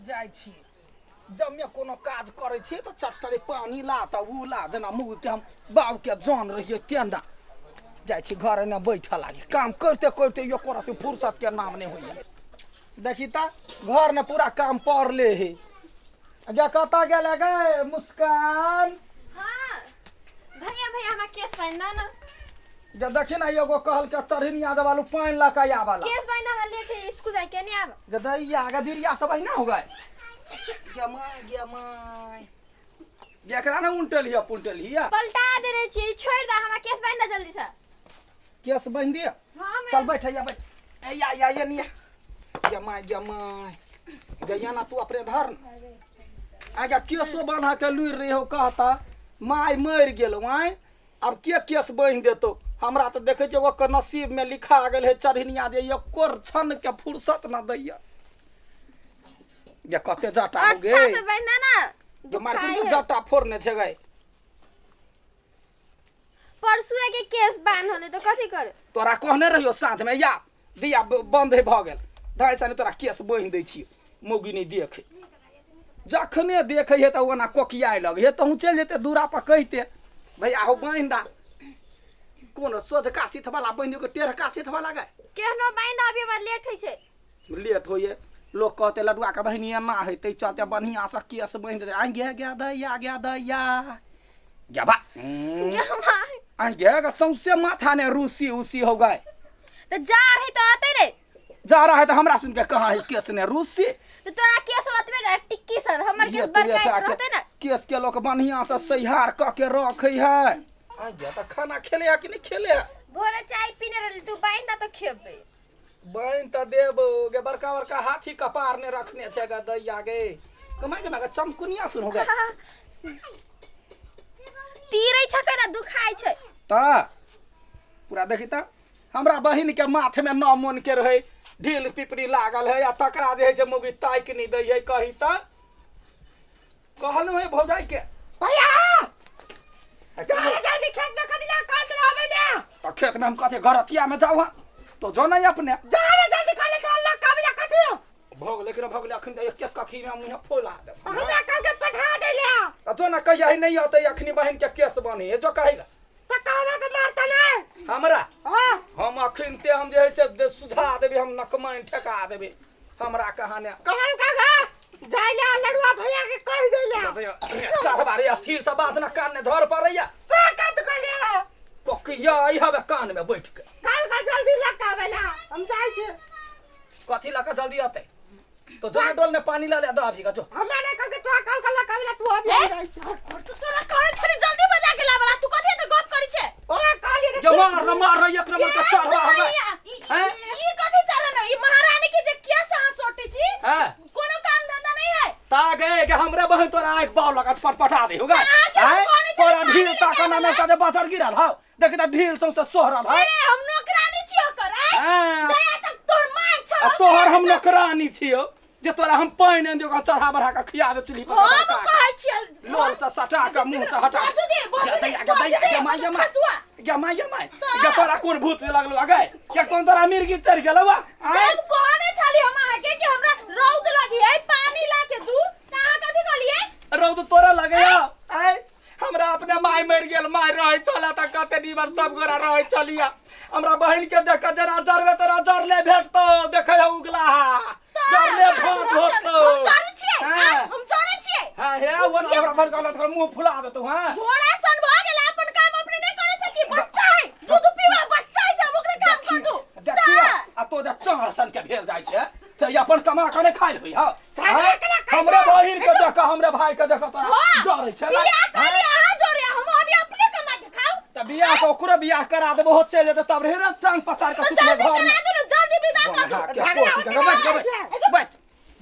जाइ छी जब कोनो काज करै छियै तऽ चट सरे पानि ला तऽ उ ला जेना मुँहके हम बाबके जान रहियै तेना जाइ छी घर एने बैठऽ लागी काम करिते करिते एको रत्ती फुर्सतके नाम नहि होइए देखी तऽ घरमे पूरा काम पड़ले है गे कतऽ गेलै गे मुस्कान हाँ भैया भैया हमरा केस बांध ना ना जे देखी ना एगो कहलकै चढ़िनिया देवालू पानि लऽ कऽ आबऽ ला केस बांध हमरा लेट है स्कूल जाए के नहीं आब गे दैया गे बिरिया सब अहिना हो गए गे माय गे माय गे एकरा ने उनटल हिया पुनटल हिया पलटा दे रहे छी छोड़ दे हमरा केस बांध दे जल्दी से केस बांधि दिया हाँ चल बैठ या बैठ ए या या ये निया गे माय गे माय गे या ना तू अपने धर आगे केसो बान्ह के लुरि रही हो कहता माय मरि गेल माय आब के केस बान्हि देतौ हमरा तऽ देखै छियै ओकर नसीबमे लिखा गेल है चढ़िनिया जे एको क्षण के फुर्सत न दैया जे कते जटा हो अच्छा गे से बांध दे ना जे मार दुखाई कोन है। जटा फोड़ने छै गए परसू के केस बांध होले तो कथी कर तोरा कहने रहियो साँझमे या दिया बंद है भऽ गेल दाइ सने तोरा केस बान्हि दै छियै मौगी नहि देखे जखने देखै है तऽ ओना कोकियाए लगै है तहूँ चलि जेतै दूरा पर कहिते भैया हो बान्हि दा कोन सोझका सीथवाला बान्हि दियौ कि टेढ़का सीथवाला गाय केहनो बांध अभी हमरा लेट होइ छै लेट होइए लोक कहतै लडुआके बहिनी एना है ताहि चलते बढ़िआँसँ केस बान्हि देतै आइ गे गे दैया गे दैया गे बा गे माय आइ गे गे सौंसे माथा ने रूसी उसी हो गए तो जा रही तो आते रे जा रहा है तो हमरा सुन के कहाँ है केस ने रूसी तो तोरा केस ओतबे ना टिक्की सर हमर ये केस तू बड़का बेटा के रहते ना केस के लोग बढ़िया से सहिहार क के रखे है आइ गे तऽ खाना खेले है कि नहीं खेले है भोरे चाय पीने रहली तू बांध दा तो खेबे बनि तऽ देबो गे बड़का बड़का हाथी कपार ने रखने छै गे दैया गे कमाइ के चमकुनिया सुन हो गे तीरै छकै ना दुखाइ छै तऽ पूरा देखी तऽ हमरा बहिन के माथ में नौ मोन के रहै ढील पिपरी लागल है आ तकरा जे है से मौगी ताकि नहि दै है कही तऽ कहलहुँ है भौजाई के भैया तऽ जल्दी खेत में कथी ला काज चलाबै ले खेत में हम कथी गरतिया में जाऊ हाँ तो जो नहीं अपने जा रे जल्दी कॉलेज चल ला काबिला कथी भोग लेकिन भोग ले अखन एक एक कखी में मुँह फोला देब हमरा कल के पठा दे ले तऽ जो ना कहिया नहीं अतै अखनी बहिन के केस बनी जो कहेगा त कहवा के मारता नहीं हमरा हां हम अखन ते हम जे है से सुझा देबै हम नकमाइन ठेका देबै हमरा कहाने कहल का गा जाय ले लड़ुआ भैया के कह दे ले चार बारे स्थिर से बात ना कान ने झर पड़ैया का का तो कह ले कोकिया आई हवे कान में बैठ के कल का जल्दी लकावे ला हम जाय छी कथी लऽ कऽ जल्दी अतै तो जो डोल में पानी ला ले दो अभी का जो हमरा नहीं कह के तू कल का लकावे ला तू अभी जाय छी तू तोरा कहै छली जल्दी बजा के लाबला तू कथी एते गप करै छै ओला कहलिए जो मार न मार रही एक नंबर का चारवा हो गए हैं? ई कथी चलन है? ई महारानी के जे किया साँस सोटे छी हैं? कोनो काम धंधा नहीं है ता गए के हमरे बहन तोरा आंख बाव लगा पटपटा दे होगा अहाँ के हम हैं? कहने छली तोरा पानी ढील लेके ताका ना में कदे बाजार गिरल हाउ देख त ढील सौंसे सोहरल है ए हम नौकरानी छी ओकर आय हाँ। जया तक तोर माय छल आ तोहर हम नौकरानी छियौ जे तोरा हम पानि आनि दियौ ओकरा चढ़ा बढ़ा के खिया दे चूल्ही पर हम बड़का के। कहै छियै लोल से सटा के मुंह से हटा बाजू दे, बाजू दे, दैया गे दैया गे माय गे माय खसुआ। गे माय गे माय गे तोरा कोन भूत लगलो गे के कोन तोरा मिर्गी चढ़ गेलौ आय हम कहने छली हम अहाँके कि हमरा रौद लगी है पानी ला के दू त अहाँ कथी कहलियै रौद तोरा लगैया आय हमरा अपने माय मरि गेल माय रहै छल तऽ कते निमन सब गोरा रहै छलिया हमरा बहिन के देख के जरा जरबे तोरा जरले भेटतौ देखै हौ उगला जरले भात भेटतौ हम जरै छियै हाँ। हम जरै छियै हाँ हे वो ना हमरा बहिन कहलक तोरा मुंह फुला देतौ हाँ घोड़ा सन भऽ गेल अपन काम अपने नहीं करे सकी बच्चा है दूध पीवा बच्चा है से हम ओकरे काम कर दू देखियो आ तो जे चोर सन के भेल जाइ छै से ई अपन कमा के नहि खाइल होइ हौ हमरे बहिन के देख हमरे भाई के देख तोरा जरै छै बियाह कहली अहाँ जरे हम अभी अपने कमा के खाऊ त बियाह के ओकरो बियाह करा देबो हो चलि जेतै तब रहे ने टांग पसार के सुतले जल्दी घर में करा दू ने जल्दी विदा कर दू बंधा के पोती जगह बैठ बैठ बैठ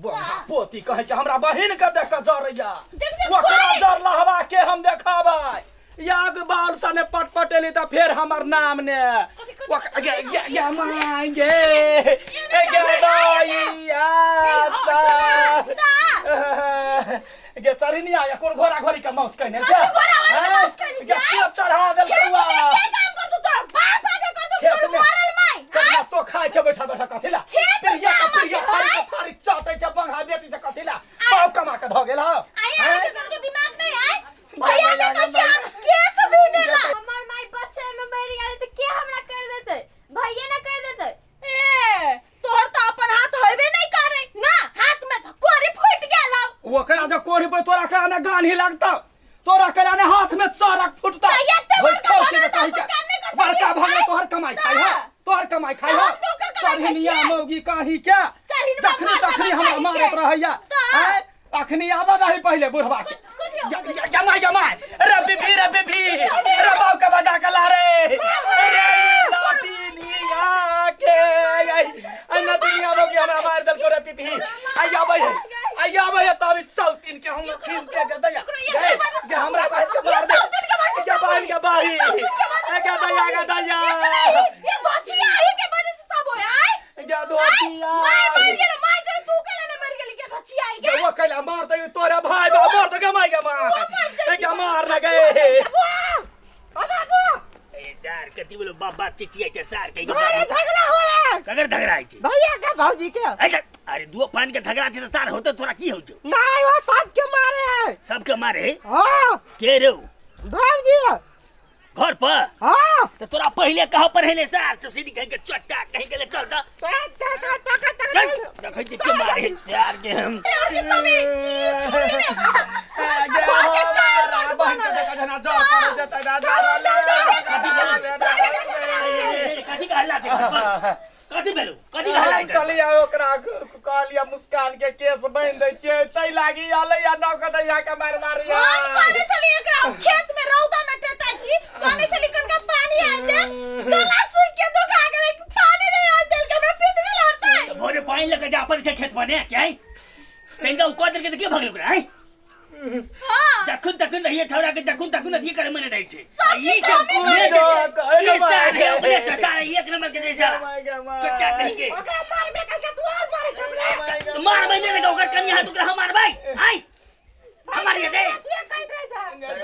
बंधा पोती कहै छै हमरा बहिन के देख के जरैया देख, देख, ओकरा कोई- जर लहबा के हम देखाबै याग बाल सने पटपटेली त फेर हमर नाम ने ओक- गे गे गे माय गे ए गे दाइया सा गे चढ़ी आया कोन घोड़ा घोड़ी के माउस कहने छै घोड़ा घोड़ी के माउस कहने गे छै? के चढ़ा देलकौ खेत में के काम कर तू तोर बाप आगे कर तू खेत तोर में मरल माय केतना तो खाइ छै बैठा बैठा कथी ला खेत में पिरिया के काम पिरिया आके थारी के थारी चाटै छै बंघा बेटी से कथी ला बाप कमा के धऽ गेल हौ आई अहाँ के दिमाग नहीं आय भैया के कहै छी अहाँ केस भीने ला हमर माई बच्चे में मर गेलै तऽ के हमरा कर देतै भैये ना कर देतै ए तोहर तऽ अपन हाथ होबे नहीं करे ना हाथ में तऽ कोरी फूट गेल हौ ओकरा जे कोढ़ी पर तोरा के ने गान ही लगतौ तोरा के ने हाथ में चरक फुटतौ तऽ एते ओहि बड़का ठोकी भगल के तऽ कही अपन के काम नहि कऽ बड़का सकी भगल आँय? तोहर कमाई खाइ तऽ हो तोहर कमाई खाइ हो हम तऽ ओकर कमाई खाइ चढ़िनिया छियै। मौगी कहीं के चढ़िनवा जखनी मार तखनी देबा हमरा कहीं मारत के। रहैया तऽ आँय? अखनी आबऽ दही पहिले बुढ़वा के कथी या- या- जमाई जमाई रे बीबी रे बीबी रे बाप के बजा के ला रे रे लाटी के आई आई नदिया मौगी हमरा मार देलको रे बीबी आई आबै है आई आबै है तब सौतीन के हम खींच के के दैया गे गे हमरा बाहर के मार दे गे बहन के बाही गे दैया गे दैया ये दोचिया ही के वजह से सब होय आय गे धोतिया माय मर गेल माय के तू के लेने मर गेली के दोचिया ही के वो कैला मार दे तोरा भाई बा मार दे गे माय गे मार गे मार लगे ओ बाबू ए सार कथी बोलो बाप बाप चिचिया छै सार कहि घरे झगड़ा होला कगर झगड़ा होइ छै भैया के भौजी के अच्छा अरे दुओ पान के झगड़ा छै तऽ सार होते तोरा की होइ छौ नहीं वो सबके मारे है सबके मारे हाँ के रौ भौजी घर पर हाँ तऽ तोरा पहिले कह पर हेले सार सब सीधी कहि के चट्टा कहि के ले चल तऽ चल देखै छियै के मारे सार के हम और के समय ई छुरी में गे हमारा बहन के देखा जना जर पर जेतै राजा कथी के हल्ला छै घर पर कथी भेलौ कथी के हल्ला छै चलिया ओकरा कहलिया मुस्कान के केस बांधि दै छियै तै लागी आलै या नौ के दैया के मार मारिया हम कहने छली एकरा हम खेत में रौदा में टेटाई छी कहने छली कनका पानी आन दे गला सूख के दुखा गेलै कि पानी नहीं आन देल के हमरा पीत नहीं लड़तै भोरे पानि लऽ के जा अपन छै खेत पर ने के तनिका उ कऽ देलकै तऽ के भगलै ओकरा आँय हां जखन तखन रहिए छौड़ा के जखन तखन अथी करे मने रहै छै सब ई चीज सब हमे अपने करै छै। ई सार है अपने छै सार एक नंबर के दे सारा चट्टा कहीं के ओकरा मारबे करके तू और मारे छमरे तो मार बने लगा ओकर कनिया हाथ ओकरा हम मारबै आय हम मारिए दे ये कहि रहे जा जब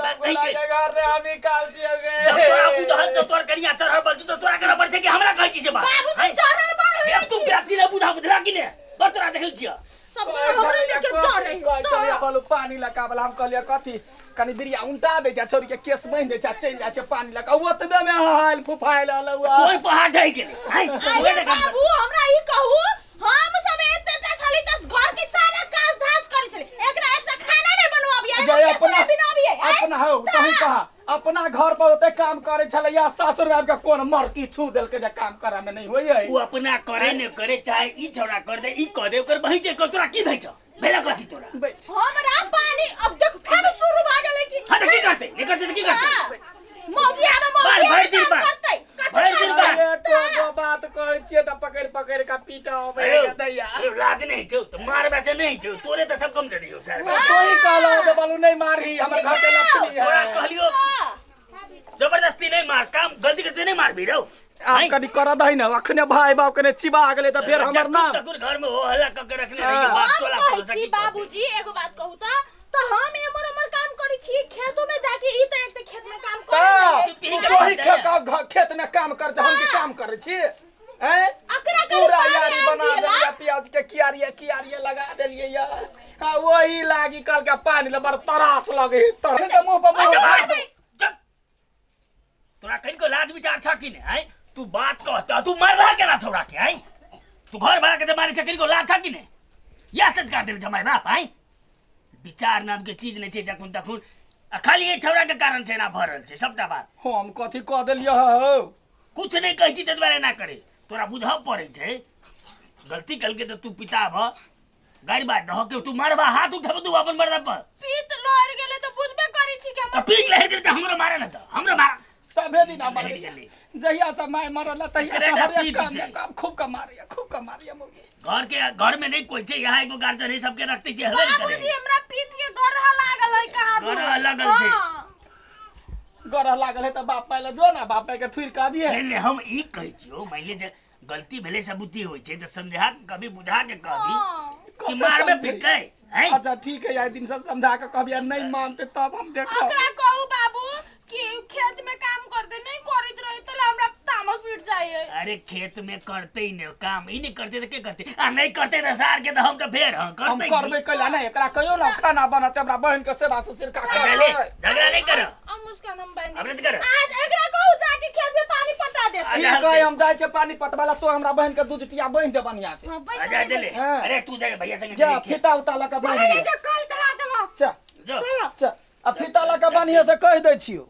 तोरा बुझल छौ तोर कनिया चढ़ल बल तो तोरा करऽ पड़ै छै कि हमरा कहै छी से बात बाबूजी आँय? चढ़ल बल एक तू बेसी नहि बुझा बुझला कि ने बड़ तोरा देखल छियऽ सब हमरे देखे चढ़े बोलू पानी लगा वाला हम कहलियै कथी कनि बिरिया उल्टा दै छै छोरी के केस बान्हि दै छै चलि जाइ छै पानी लगा ओतबे मे हाल फुफायल अलौआ कोई पहाड़ ढहि गेलै आँय आइए ओहे ने काम बाबू हमरा ई कहू हम सब एते टा छली त घर के सारा काज धाज करै छली एकरा एकटा खाना नहीं बनवाबियै जे अपना बनाबियै अपना हौ तही कहा अपना घर पर ओते काम करे छलै या सासुर में आबि के कोन मरती छू देलकै जे काम करे में नहीं होइए ओ अपना करे ने करे चाहे ई छौड़ा कर दे ई कह दे ओकर बहिन छै तोरा की भइ छौ भेला कथी तोरा बैठ हमरा पानी अब देख फेर शुरू भ गेलै कि हाँ तऽ की करतै नहि करतै तऽ की करतै मौगी आबे बार मौगी भरि दिन काम बार करतै कथी भरि दिन बार अरे तो गो बात कहै छियै तऽ पकड़ि पकड़ि कऽ पीटा अबै अरे दैया अरे लाज नहि छौ तऽ मारबे से नहि छौ तोरे तऽ सब कम दे दियौ सर तोही कहलौ जे बालू नहीं मारही हमर घर के लक्ष्मी है तोरा कहलियो जबरदस्ती नहीं मार काम गलती करते नहीं मारबी रहो आब कनि करऽ दही ने अखने भाय बाप कने चिबा गेलै तऽ फेर हमर नाम तकुर घर में हो हल्ला कऽ के रखने रही हाँ। बाप हम टोला कहै पड़ोसा छी की कहतै? बाबूजी एगो बात कहू तऽ तऽ हम एमहर ओमहर काम करै छी खेतो में जाके ई तऽ एक तऽ खेत में काम करै तऽ तोही खेत में काम कर हम की काम करै छी हैं अकरा कनि पूरा पानी यारी आनि बना दिएला। देलियै प्याज के कियारिये कियारिये लगा देलियै यार हाँ वही लागी कल के पानी ले बड़ तरास लगे है तर के मुंह पर मुंह अच्छा मार भाई, दे। चुप। तोरा कनिको लाज विचार छ कि नहि आँय तू बात कहता तू मार रहा केना छौड़ा के आँय तू घर भाड़ा के जे मारे छ कनिको लाज छ कि नहि इएह संस्कार देने छ माय बाप आँय विचार नाम के चीज नहि छै जखन तखन आ खाली एहि छौड़ा के कारण छै एना भऽ रहल छै सबटा बात हम कथी कह देलियै हौ कुछ नहि कहै छी ताहि दुआरे एना करे तोरा बुझऽ पड़ै छै गलती कलके तऽ तू पिता भऽ गारि बात दह के तू मारबा हाथ उठब तू अपन मर्दा पर पीत लहर गेलै तऽ बुझबे करै छी कि आ हमर पीट लहर गेल तऽ हमरो मारे न तऽ हमरो मार सभे दिन हमर लहरि गेलै। जहिया से माय मरल तहिया से एकरे हरेक पीट काम छै। काम खूब कमा रही खूब कमा रही मौगी घर के घर में नहीं कोई छै यहाँ एगो गार्जियन है सबके रखते छै हेबे ने बाबूजी करे हमरा पीत के गरह लागल है कहाँ दूर। गरह लागल छै। हाँ। गरह लागल है तऽ बाप माय लए जो ना बाप माय के थुरि के अबिहे नहीं नहीं हम ई कहै छियौ मानि ले जे गलती भेलै सबूती होइ छै तऽ समझा के कभी बुझा के कहबी हाँ। कि मारबे फिरतै हैं अच्छा ठीक है यार दिन सब समझा के कहबी आ नहीं मानते तब हम देखब ओकरा कहू बाबू कि खेत में काम करते नहीं करैत रहे त हमरा तामस फीट जाइए। अरे खेत में करते ही नहीं काम, ई नहीं करते तो के करते? आ नहीं करते तो सार के तो हम तो फेर हम हम करते करबे कैला नहीं, एकरा कहियो ना खाना बनते, हमरा बहन के सेवा सुचिर का चले, करबै। झगड़ा नहीं करो। हम मुस्कान हम बहन अब नहीं करो। आज एकरा कहू जाके खेत में पानी पटा दे। ठीक है, हम जाइ छै पानी पटबा ला, तो हमरा बहन के दूध टिया बान्हि दे बढ़िया से। हां, बैस। आजा दे ले। हाँ। अरे तू जाके भैया संगे जा चले खेत। फीता उता लऽ के बान्हि चलो दे। जे कल चला देबो। चल। जो। चलो। चल, आ फीता लऽ के बान्हिए से कहि दै छियौ।